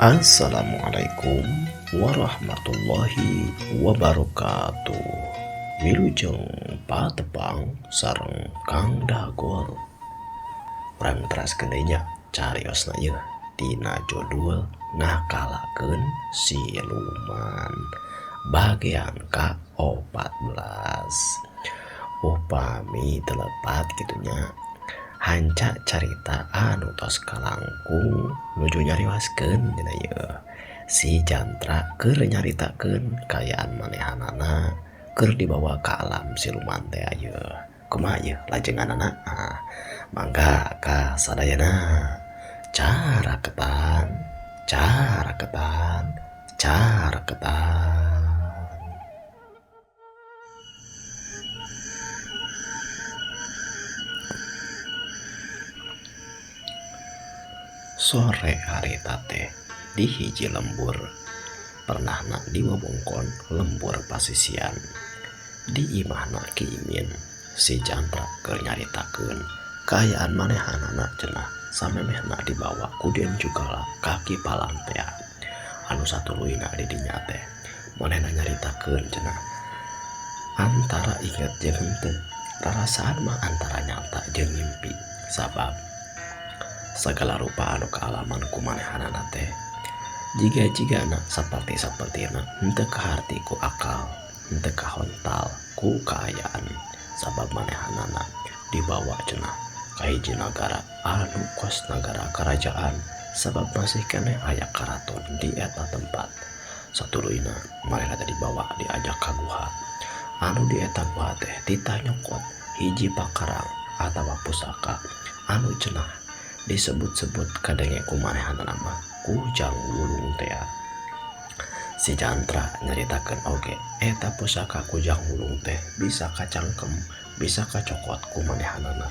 Assalamualaikum warahmatullahi wabarakatuh. Wilujeng patepang sareng Kang Dagol. Urang teraskeun deui nya cariosna yeuh tina judul Ngakalakeun Siluman bagian ka-14. Upami teu lepat kitu nya hanca carita anu tos kalangkung nuju nyarioskeun dina ieu. Si Jantra keur nyaritakeun kaayaan manehanana keur dibawa ka alam siluman teh ieu. Kumaha ieu lajenganana? Mangga ka sadayana. Caraketan, caraketan, caraketan. Sore harita teh di hiji lembur pernahna di wewengkon lembur pasisian. Di imahna Ki Imin si Jantra keur nyaritakeun kaayaan manehanana cenah samemehna dibawa ku Den Jugala ka Ki Palang tea anu satuluyna di dinya teh. Manehna nyaritakeun cenah antara inget jeung henteu rarasaan mah antara nyata jeung mimpi sabab sagala rupa anu kaalaman ku manehanana teh jiga-jigana saperti-sapertina henteu kaharti ku akal henteu kahontal ku kaayaan sabab manehanana dibawa cenah ka hiji nagara anu kos nagara karajaan sabab masih keneh aya karaton di eta tempat. Satuluyna manehna teh dibawa diajak ka guha anu di eta guha teh titah nyokot hiji pakarang atawa pusaka anu cenah disebut-sebut kadenge ku manehanana mah Kujang Wulung tea. Si Jantra nyaritakeun oge eta pusaka Kujang Wulung teh bisa kacangkem bisa kacokot ku manehanana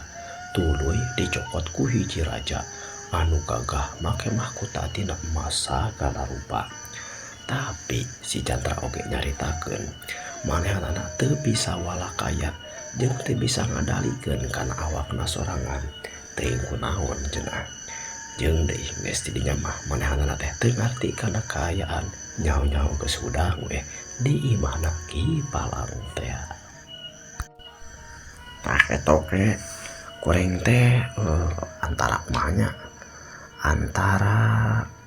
tuluy dicokot ku hiji raja anu gagah make mahkota tina emas sagala rupa. Tapi si Jantra oge nyaritakeun manehanana teu bisa walakaya jeung teu bisa ngadalikeun kana awakna sorangan teuing kunaon cenah. Jeung deui geus ti dinya mah manehanana teh teu ngarti kana kaayaan nyaho-nyaho geus hudang we di imahna Ki Palang tea. Tah eta oge kuring teh antara kumaha nya antara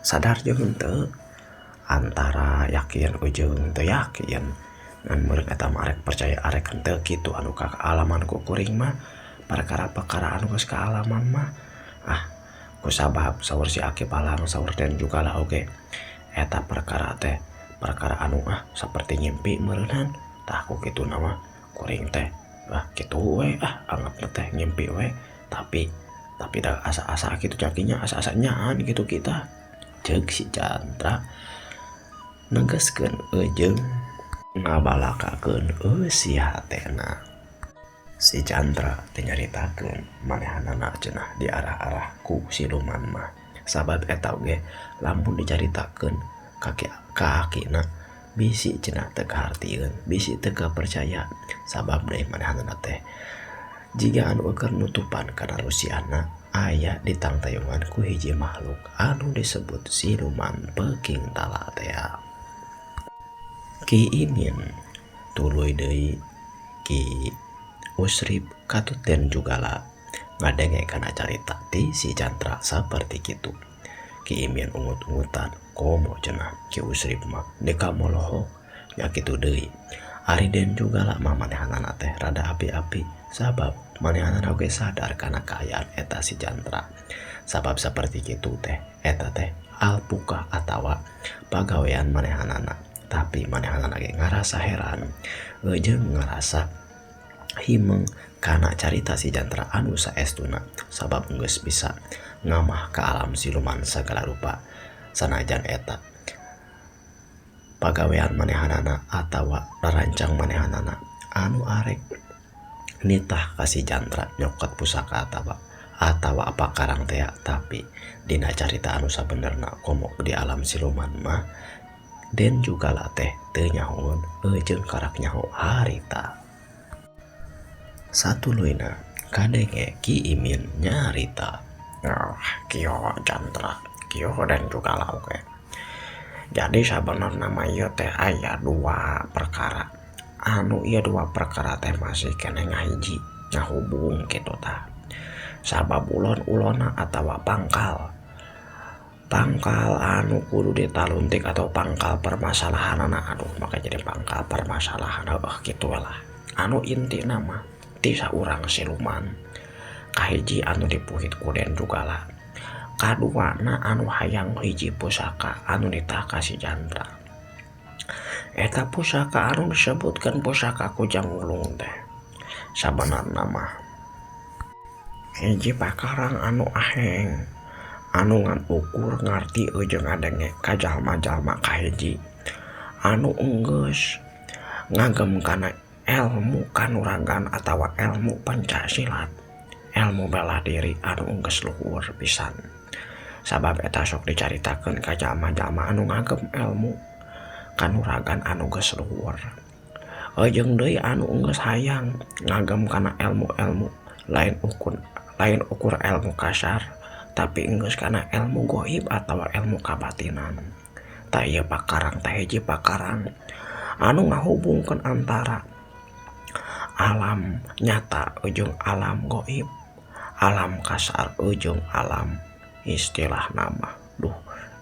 sadar jeung henteu antara yakin jeung teu yakin ngan meureun eta mah arek percaya arek henteu kitu anu kaalaman ku kuring mah perkara-perkara anu geus kaalaman mah ah kusabab saur si Aki Palang saur Den Jugala oge eta perkara teh perkara anu ah saperti ngimpi meureunan tah ku kituna mah kuring teh ah kitu we ah anggapna teh ngimpi we tapi da asa-asa kitu cakinya asa-asa nyaan kitu kita ceuk si Jantra negaskeun jeung ngabalakakeun eusi hatena. Si Jantra teh nyaritakeun manehanana cenah diarah-arah ku siluman mah sabab eta oge lamun dicaritakeun ka akina bisi cenah teu kahartieun bisi teu kapercaya sabab deui manehanana teh jiga anu keur nutupan kana rusiana aya ditangtayungan ku hiji makhluk anu disebut siluman Peking Tala tea. Ki Imin tuluy deui Ki Usrip katut Den Jugala ngadenge kana carita ti si Jantra saperti kitu. Ki Imin ungut-ungutan komo cenah Ki Usrip mah deka molohok nya kitu deui. Ari Den Jugala mah manehanana teh rada api-api sabab manehanana oge sadar kana kaayaan eta si Jantra. Sabab saperti kitu teh eta teh alpuka atawa pagawean manehanana. Tapi manehanana ge ngarasa heran jeung ngarasa himeng kana carita si Jantra anu saestuna sabab geus bisa ngamah ka alam siluman sagala rupa sanajan eta pagawean manehanana atawa rarancang manehanana anu arek nitah ka si Jantra nyokot pusaka atawa apa karang tea. Tapi dina carita anu sabenerna komo di alam siluman mah Den Jugala teh teu nyahoeun jeung karak nyaho harita. Satuluyna kadenge Ki Imin nyarita. Kieu Jantra, kieu Den Jugala oge. Jadi sabenerna mah ieu teh aya dua perkara anu ieu dua perkara teh masih keneh ngahiji ngahubung kitu tah. Sabab ulon-ulonna atawa pangkal pangkal anu kudu ditaluntik atau pangkal permasalahanana, aduh maka jadi pangkal permasalahan heueuh kitu lah. Anu intina mah ti saurang siluman kahiji anu dipuhit ku Den Jugala, kaduana anu hayang hiji pusaka anu nitah ka si Jandra. Eta pusaka anu disebutkeun pusaka Kujang Wulung teh sabenarna mah hiji pakarang anu aheng anu ngan ukur ngarti jeung ngadenge ka jalma-jalma kahiji anu enggeus ngagem kana ilmu kanuragan atawa ilmu pencak silat, ilmu bela diri anu enggeus luhur pisan. Sabab eta sok dicaritakeun ka jalma-jalma anu ngagem ilmu kanuragan anu geus luhur. Jeung deui anu enggeus hayang ngagem kana ilmu-ilmu lain ukur ilmu kasar tapi enggeus kana ilmu goib atawa ilmu kabatinan. Tah ieu pakarang teh hiji pakarang anu ngahubungkeun antara alam nyata jeung alam goib, alam kasar jeung alam istilah nama. Duh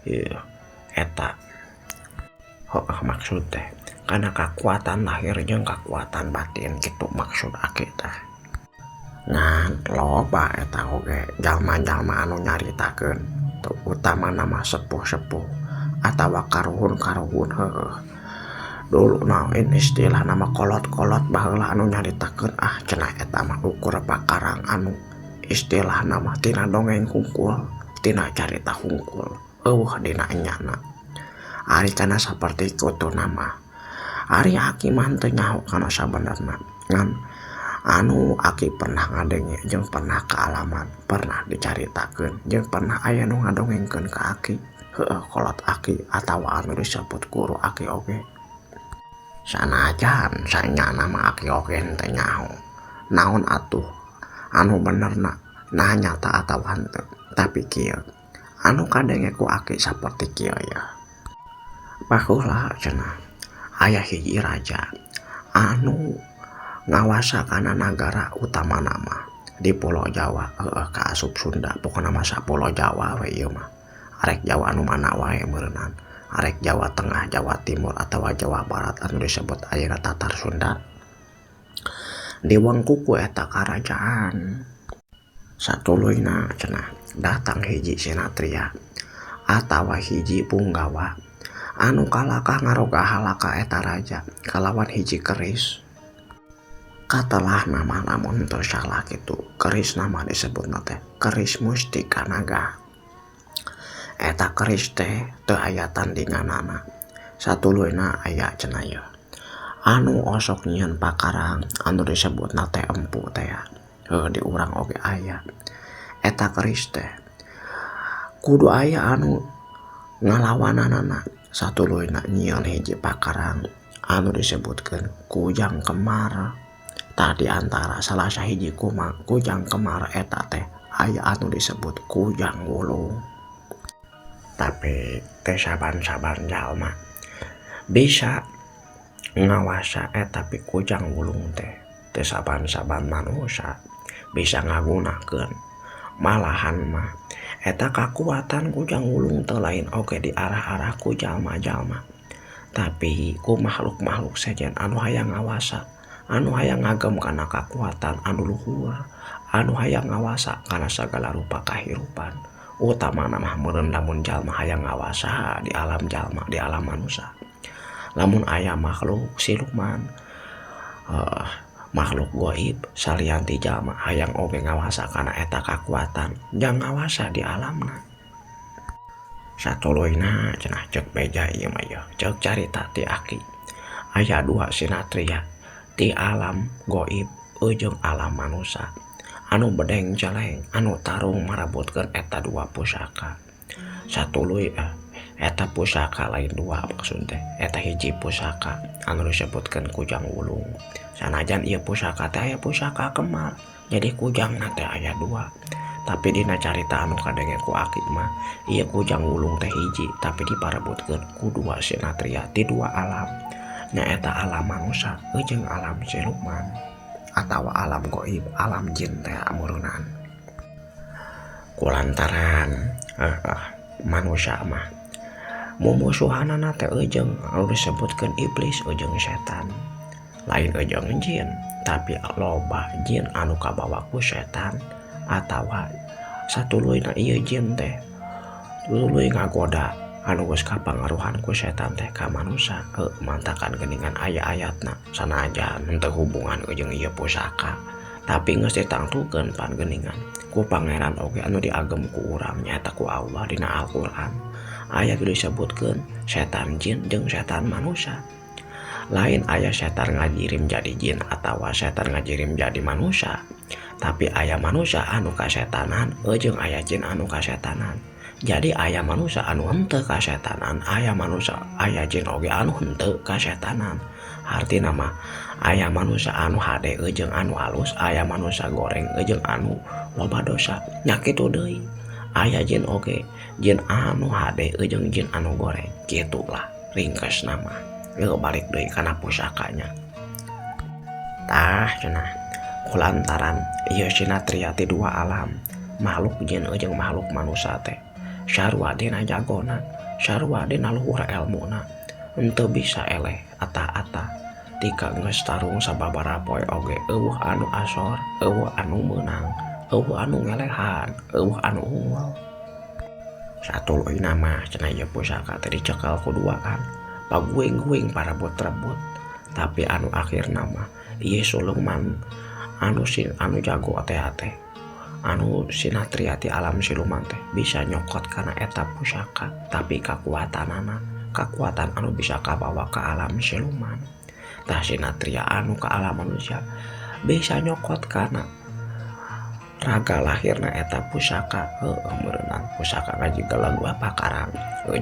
ieu eta heuh maksud teh kana kakuatan lahir jeung kakuatan batin kitu maksud aki teh. Ngan loba eta oge jalma-jalma anu nyaritakeun utamana mah sepuh-sepuh atawa karuhun-karuhun heueuh. Dulu naon istilah nama kolot-kolot baheula anu nyaritakeun ah cenah eta mah ukur pakarang anu istilah nama tina dongeng hungkul, tina carita hungkul, eueuh dina enyana. Ari kana saperti kitu nama. Ari aki mah teu nyaho kana sabenerna ngan anu aki pernah ngadenge jeung pernah kaalaman, pernah dicaritakeun jeung pernah aya nu ngadongengkeun ka aki. Heueuh kolot aki atawa anu disebut guru aki oge. Sanajan sanyana mah aki oge henteu nyaho naon atuh anu benerna nah nyata atawa henteu. Tapi kieu anu kadenge ku aki saperti kieu ya. Baheula cenah aya hiji raja anu ngawasa kana nagara utamana mah di Pulau Jawa, heueuh kaasup Sunda pokona mah sapulo Jawa we ieu mah. Arek Jawa anu mana wae meureunnan, arek Jawa Tengah, Jawa Timur atawa Jawa Barat anu disebut ayeuna Tatar Sunda. Diwengku ku eta karajaan. Satuluyna cenah datang hiji sinatria atawa hiji punggawa anu kalakah ngaroga halaka eta raja kalawan hiji keris. Katelah nama lamun teu salah kitu, keris nama disebutna teh keris mustika naga. Eta keris teh teu aya tandinganana. Satuluyna aya cenah ieu anu osok nyieun pakarang anu disebutna teh empu teh ya. Heuh di urang oge aya. Eta keris teh kudu aya anu ngalawananana. Satuluyna nyieun hiji pakarang anu disebutkeun Kujang Kemar. Tah di antara salah sahiji Kujang Kemar eta teh aya anu disebut Kujang Wulung. Tapi teh saban-saban jalma bisa ngawasa eta tapi Kujang Wulung teh teh saban-saban manusia bisa ngagunakeun. Malahan mah eta kakuatan Kujang Wulung teh lain oge diarah-arah ku jalma-jalma, tapi ku makhluk-makhluk sejen anu hayang ngawasa, anu hayang ngagem kana kakuatan anu luhur, anu hayang ngawasa kana sagala rupa kahirupan. Utamana mah meureun lamun jalma hayang ngawasa di alam jalma, di alam manusia. Lamun aya makhluk siluman, makhluk goib salian ti jalma hayang oge ngawasa kana eta kakuatan, jang ngawasa di alamna. Satuluyna cenah ceuk beja ieu mah yeuh, ceuk carita ti aki. Aya dua sinatria ti alam goib jeung alam manusia anu bedeng celeng anu tarung marebutkeun eta dua pusaka. Satuluy eta pusaka lain dua maksud teh, eta hiji pusaka anu disebutkeun Kujang Wulung. Sanajan ieu pusaka teh aya pusaka Kemar, jadi kujangna teh aya dua. Tapi dina carita anu kadenge ku aki mah ieu kujang wulung teh hiji tapi diparebutkeun ku dua sinatria ti dua alam nyaeta alam manusia jeung alam siluman atawa alam goib alam jin teh amurunan. Kulantaran manusia mah mumusuhanana teh jeung anu disebutkeun iblis jeung setan lain jeung jin tapi loba jin anu kabawa ku setan atawa satuluyna ieu jin teh tuluy ngagoda anu geus kapangaruhan ku setan teh ka manusia mantakan geuningan aya ayatna sanajan henteu hubungan jeung ieu pusaka tapi geus ditangtukeun pan geuningan ku pangeran oge anu diagem ku urang nyaeta ku Allah dina Al-Qur'an aya disebutkeun setan jin jeung setan manusia. Lain aya setan ngajirim jadi jin atawa setan ngajirim jadi manusia tapi aya manusia anu kasetanan jeung aya jin anu kasetanan. Jadi aya manusia anu henteu kasetanan aya manusia aya jin oge anu henteu kasetanan. Artina mah aya manusia anu hade jeung anu alus aya manusia goreng jeung anu loba dosa nya kitu deui aya jin oge jin anu hade jeung jin anu goreng kitulah ringkes nama. Leuh balik deui kana pusakanya tah cenah kulantaran ieu sinatria ti dua alam makhluk jin jeung makhluk manusia teh sarua dina jagona sarua dina luhur elmuna henteu bisa eleh ata-ata tika geus tarung sababaraha poe oge eueuh anu asor eueuh anu meunang eueuh anu ngelehan eueuh anu unggul. Satuluyna mah cenah ieu pusaka teh dicekel ku duaan paguing-guing parebut-rebut tapi anu akhirna mah ieu sulungman anu sin anu jago teh teh anu sinatria ti alam siluman teh bisa nyokot kana eta pusaka tapi kakuatanana kakuatan anu bisa kabawa ke alam siluman. Tah sinatria anu ka alam manusia bisa nyokot kana raga lahirna eta pusaka heueuh meureunang pusaka ngajigelang pakarang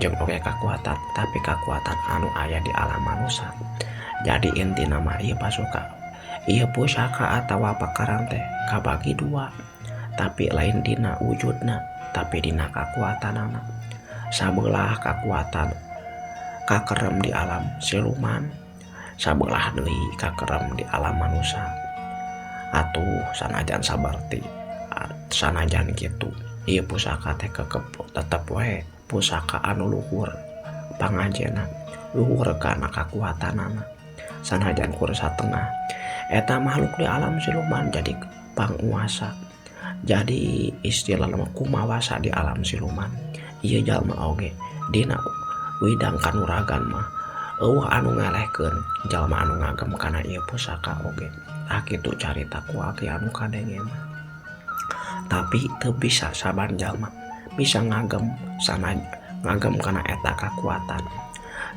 jeung oge kakuatan tapi kakuatan anu aya di alam manusia. Jadi intina mah ieu pasuka ieu pusaka atawa pakarang teh kabagi dua tapi lain dina wujudna tapi dina kakuatanana. Sabelah kakuatan kakerem di alam siluman sabelah deui kakerem di alam manusia. Atuh sanajan sabarti sanajan kitu ieu pusaka teh tetep we pusaka anu luhur pangajena luhur kana kakuatanana sanajan kur satengah eta makhluk di alam siluman jadi panguasa jadi istilah mah kumawasa di alam siluman. Ieu jalma oge dina widang kanuragan mah eueuh anu ngalehkeun jalma anu ngagem kana ieu pusaka oge. Tah kitu carita ku aki anu kadenge mah tapi teu bisa saban jalma bisa ngagem sana ngagem kana eta kakuatan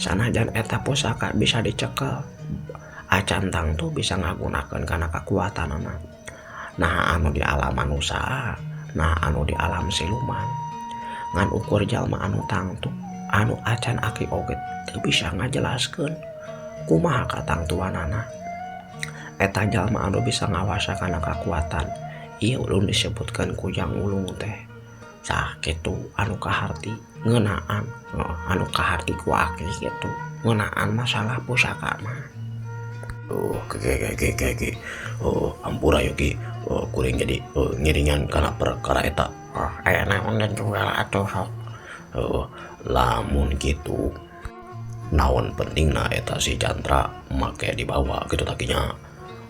sanajan eta pusaka bisa dicekel acan tangtu bisa ngagunakeun kana kakuatanana. Nah anu di alam manusia nah anu di alam siluman ngan ukur jalma anu tangtu anu acan aki oge teu bisa ngajelaskeun kumaha katangtuanana eta jalma anu bisa ngawasa kana kakuatan ieu ulun disebutkeun kujang ulung teh. Tah kitu anu kaharti ngeunaan anu kaharti ku aki kitu ngeunaan masalah pusaka mah. Oh ge oh ampura yo ki oh kuring jadi ngiringan kana perkara eta. Oh aya naon dan juga atuh sok. Oh lamun kitu naon pentingna eta si Jantra make dibawa kitu takinya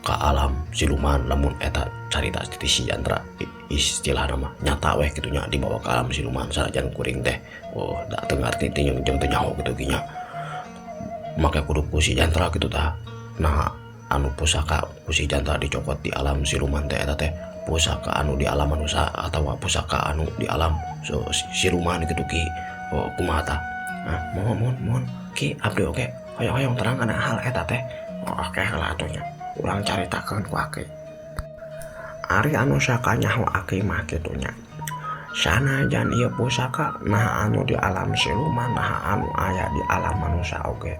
ka alam siluman lamun eta carita ti si Jantra istilahna mah nyata weh kitu nya dibawa ke alam siluman sanajan kuring teh oh da teu ngarti teh jeung teu nyaho kitu ki nya make kudu ku si Jantra kitu tah. Nah anu pusaka ku si Jantra dicokot di alam siluman teh eta teh pusaka anu di alam manusia atawa pusaka anu di alam siluman kitu ki oh kumaha tah. Nah, mohon ki abdi oge hoyong-hoyong terang kana hal eta teh. Oh, oke lah atuh nya urang caritakeun ku aki. Ari anu sakanyaho aki mah kitu nya sanajan ieu pusaka nah anu di alam siluman nah anu aya di alam manusia oge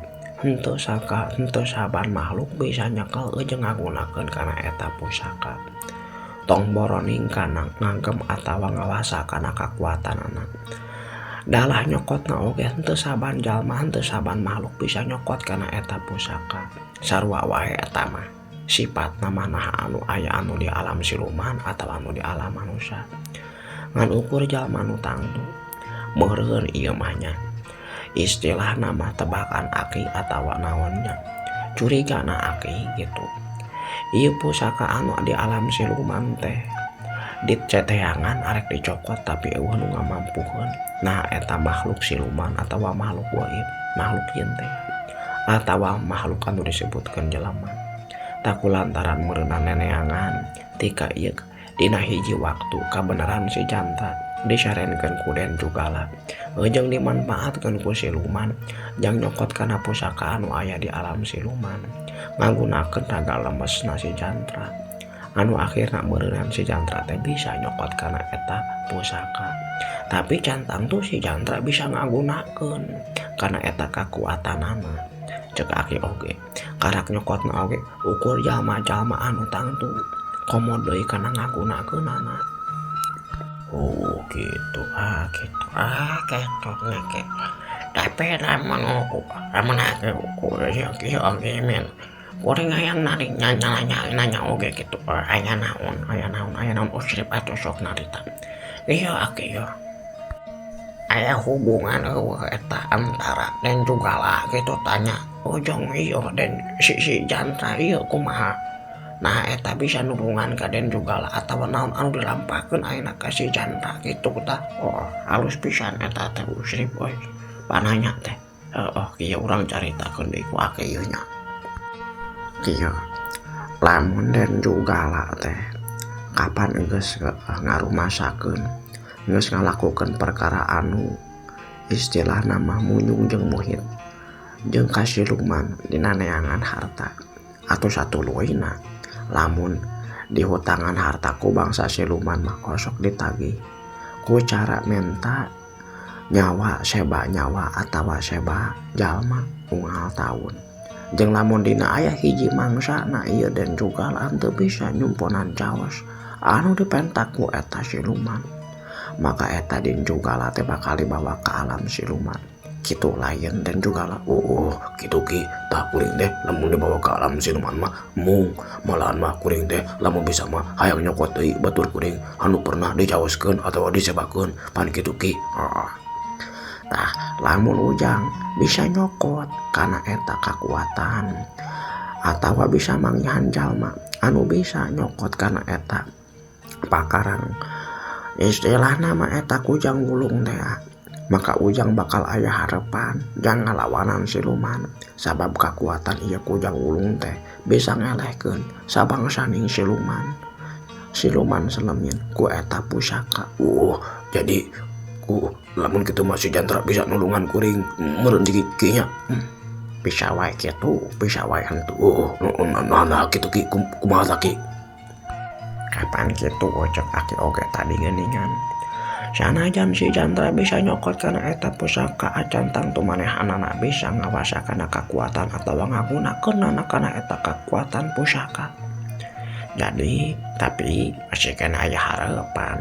henteu saka henteu saban makhluk bisa nyekel jeung ngagunakeun kana eta pusaka. Tong boroning kana ngagem atawa ngawasa kana kakuatanana. Dalah nyokotna oge henteu saban jalma, henteu saban makhluk bisa nyokot kana eta pusaka. Sarua wae eta mah sipatna mah anu aya anu di alam siluman atawa anu di alam manusia. Ngan ukur jalma nu tangtu meureun ieu mah nya. Istilahna mah tebakan aki atawa naonnya, curigana aki gitu. Ieu pusaka anu di alam siluman teh diceteangan arek dicokot tapi eueuh nu ngamampukeun. Nah eta makhluk siluman atawa makhluk gaib, makhluk jin teh atawa makhluk anu disebutkeun jelema. Taku lantaran meureunna neneangan tika ieu dina hiji waktu kabeneran si Jantra disarenkeun ku Den Jugala jeung dimanfaatkeun ku siluman jang nyokot kana pusaka anu aya di alam siluman, ngagunakeun raga lemesna si Jantra anu akhirna meureunan si Jantra teh bisa nyokot kana eta pusaka. Tapi cantang tuh si Jantra bisa ngagunakeun kana eta kakuatanana. Cek aki oge karak nyokotna oge ukur jalma-jalma anu tangtu komo deui kana ngagunakeunana. Oh gitu, ah gitu, ah gitu ngeke. Tapi lamun lamun aku ukur ya kieu oge men. Kuring hayang nari nanya nanya oge gitu. Aya naon, aya naon, aya naon usrip atuh sok narita. Iya aki ya. Aya hubungan eueuh eta antara Den Jugala gitu tanya. Ujung ieu Den si Jantra ieu kumaha? Nah eta bisa nulungan ka Den Jugala atawa naon anu dilampahkeun ayeuna ka si Jantra kitu tah. Oh, halus pisan eta teh usrip euy. Pananya teh. Heeh, kieu urang caritakeun deui ku aki ieu nya. Kieu. Lamun Den Jugala teh kapan geus ngarumasakeun, geus ngalakukeun perkara anu istilahna mah munyung jeung muhit jeung kasiluman dina neangan harta atau satuluyna. Lamun dihutangan harta ku bangsa siluman mah osok ditagih ku cara menta nyawa seba nyawa atawa seba jalma unggal taun. Jeung lamun dina aya hiji mangsa na ieu Den Jugala teu bisa nyumponan caos anu dipentak ku eta siluman, maka eta Den Jugala teh bakal dibawa ke alam siluman. Kitu lain Den Jugala. Oh, kitu ki tah kuring teh lamun dibawa ke alam siluman mah mung malahan mah kuring teh lamun bisa mah hayang nyokot deui batur kuring anu pernah dicaoskeun atawa disebakeun pan kitu ki. Oh. Tah lamun ujang bisa nyokot kana eta kakuatan atawa bisa manggihan jalma anu bisa nyokot kana eta pakarang istilahna mah eta kujang wulung teh, maka ujang bakal aya harapan jang ngalawanan siluman sabab kakuatan ieu kujang wulung teh bisa ngelehkeun sabangsaning siluman. Siluman selemin ku eta pusaka. Jadi ku lamun kitu mah si Jantra bisa nulungan kuring meureun ki nya. Bisa wae kitu, bisa wae hantu. Nah, kitu ki kumaha tah ki? Kapan kitu cek aki oge tadi geuningan. Sanajan si Jantra bisa nyokot kana eta pusaka acan tangtu manehanana bisa ngawasa kana kakuatan atawa ngagunakeunana kana eta kakuatan pusaka. Jadi tapi masih kena aya harapan.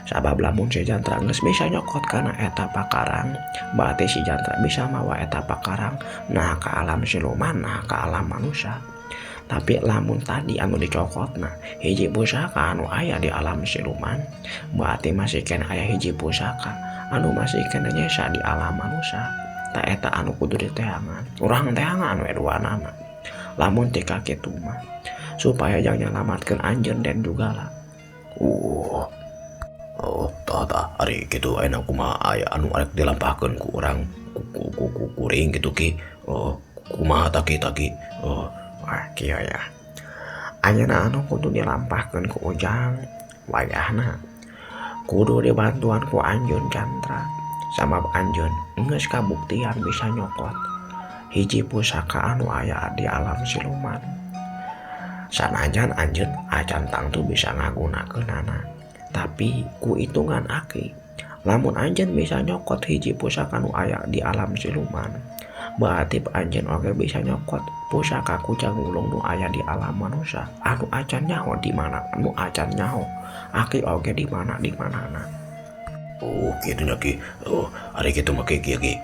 Sabab lamun si Jantra geus bisa nyokot kana eta pakarang, berarti si Jantra bisa mawa eta pakarang nah ke alam siluman, nah ke alam manusia. Tapi lamun tadi anu dicokotna hiji pusaka anu aya di alam siluman, berarti masih kena aya hiji pusaka anu masih kena nyesa di alam manusia. Ta eta anu kudu diteangan. Urang teangan we duanana. Lamun tika kitu mah supaya jangan nyalamatkeun anjeun Den Jugala. Oh, tah tah ari kitu ayeuna kumaha aya anu arek dilampahkeun ku urang ku kuring kitu ki. Oh, kumaha tah ki tah ki? Oh, wah kieu ya. Ayeuna anu kudu dilampahkeun ku ujang wayahna kudu dibantuan ku anjeun Jantra. Sabab anjeun geus kabuktian bisa nyokot hiji pusaka anu aya di alam siluman. Sanajan anjeun acan tangtu bisa ngagunakeunana, tapi ku hitungan aki lamun anjeun bisa nyokot hiji pusaka anu aya di alam siluman, Berarti anjeun oge bisa nyokot pusaka kujang wulung nu aya di alam manusia anu acan nyaho di mana, anu acan nyaho aki oge di mana di manana. Oh kitu nya Ki. Oh ari kitu mah Ki, Ki.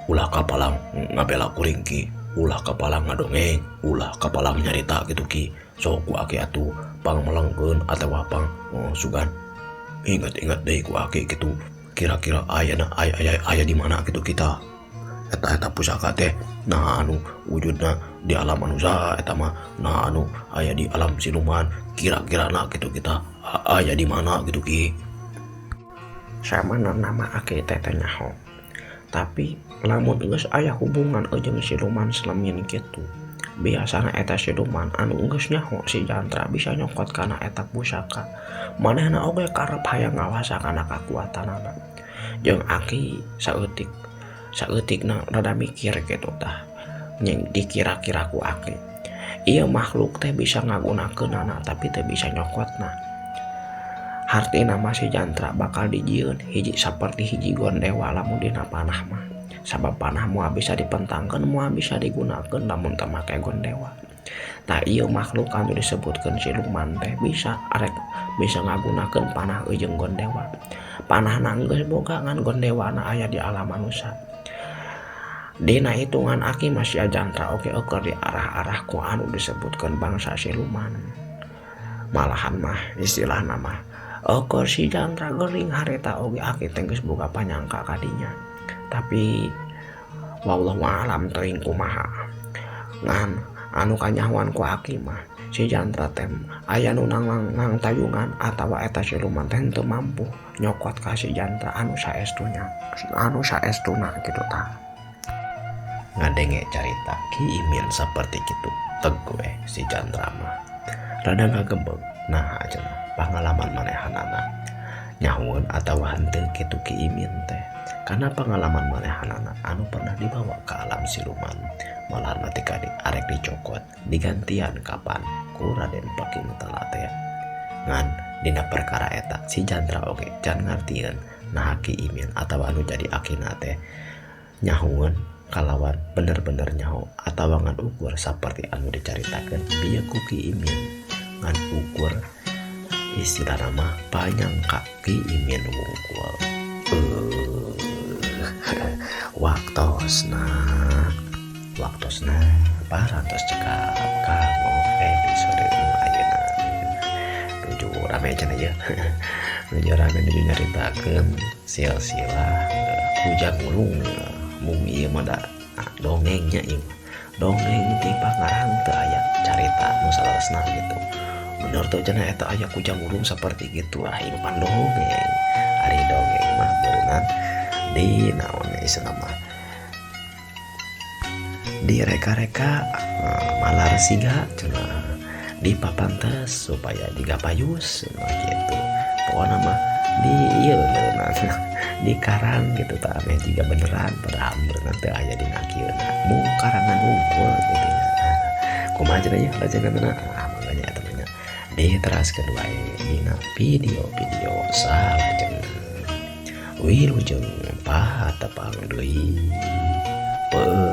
Ulah kapalang ngabela kuring Ki, ulah kapalang ngadongeng, ulah kapalang nyarita gitu Ki. Sok ku aki atuh pangmelengkeun atawa pang sugan. Ingat-ingat deui ku aki kitu, kira-kira ayana aya aya aya di mana gitu kita. Eta eta pusaka teh nah anu wujudna di alam manusia, eta mah nah anu aya di alam siluman, kira-kira na gitu kita aya di mana gitu Ki. Sama nama aki teh teh nyaho. Tapi lamun geus aya hubungan jeung siluman selemin kitu, biasana eta siluman anu geus nyaho si Jantra bisa nyokot kana eta pusaka. Manehna oge karep hayang ngawasa kana kakuatanana. Jeung aki saeutik saeutikna rada mikir gitu tah. Nyeng dikira-kira ku aki ieu makhluk teh bisa ngagunakeunana tapi teu bisa nyokotna. Hartina mah si Jantra bakal dijieun hiji saperti hiji gondewa lamun dina panah mah. Sabab panah moal bisa dipentangkeun, moal bisa digunakeun lamun teu make gondewa. Tah ieu makhluk anu disebutkeun siluman teh bisa arek bisa ngagunakeun panah jeung gondewa. Panahna geus boga ngan gondewana aya di alam manusia. Dina hitungan aki masih Jantra oge eueuh di arah-arah ku anu disebutkeun bangsa siluman. Malahan mah istilahna mah eueuh si Jantra gering hareta oge aki teh geus boga panyangka kadinya. Tapi wallahu alam teuing kumaha. Ngan anu kanyahoan ku aki mah si Jantra teh aya nu nang tayungan atawa eta siluman teh teu mampu nyokot ka si Jantra anu saestunya, anu saestuna kitu tah. Ngadenge carita Ki Imin seperti kitu teg we si Jantra mah rada ngagebeg. Nah cenah pangalaman manehanana nyahoeun atawa henteu kitu Ki Imin teh, karena pengalaman manehanana anu pernah dibawa ke alam siluman malahan mati kadi arek dicokot digantian kapan ku Raden Peking Tala teh. Ngan dina perkara eta si Jantra oge can ngartieun nah Ki Imin atawa anu jadi akina teh nyahoeun kalawan bener-bener nyaho atawa ngan ukur saperti anu dicaritakeun bieu ku Ki Imin. Ngan ukur istilah nama panyangka Ki Imin wungkul. Waktosna waktosna parantos cekap kanggo episode nu ayeuna. Nuju rame cenah ieu. Nuju rame nuju nyaritakeun silsilah kujang wulung. Mung ieu mah da dongengnya ieu mah. Dongeng ti pangarang teu aya carita nu saleresna gitu. Bener teu cenah eta aya kujang wulung seperti gitu. Ah ieu mah dongeng. Ari dongeng mah beunang di naon istilahna mah direka-reka malar siga cenah dipapantes supaya jiga payus cenah gitu. Pokona mah di ieu beunang di karang gitu tah meh jiga beneran padahal beneran teu aya dina kieuna mung karangan wungkul gitu nya. Kumaha cenah ieu lajengan? Ah mangga eta mah nya diteraskeun wae dina video-video salajengna. Wilujeng patepang deui. Peun.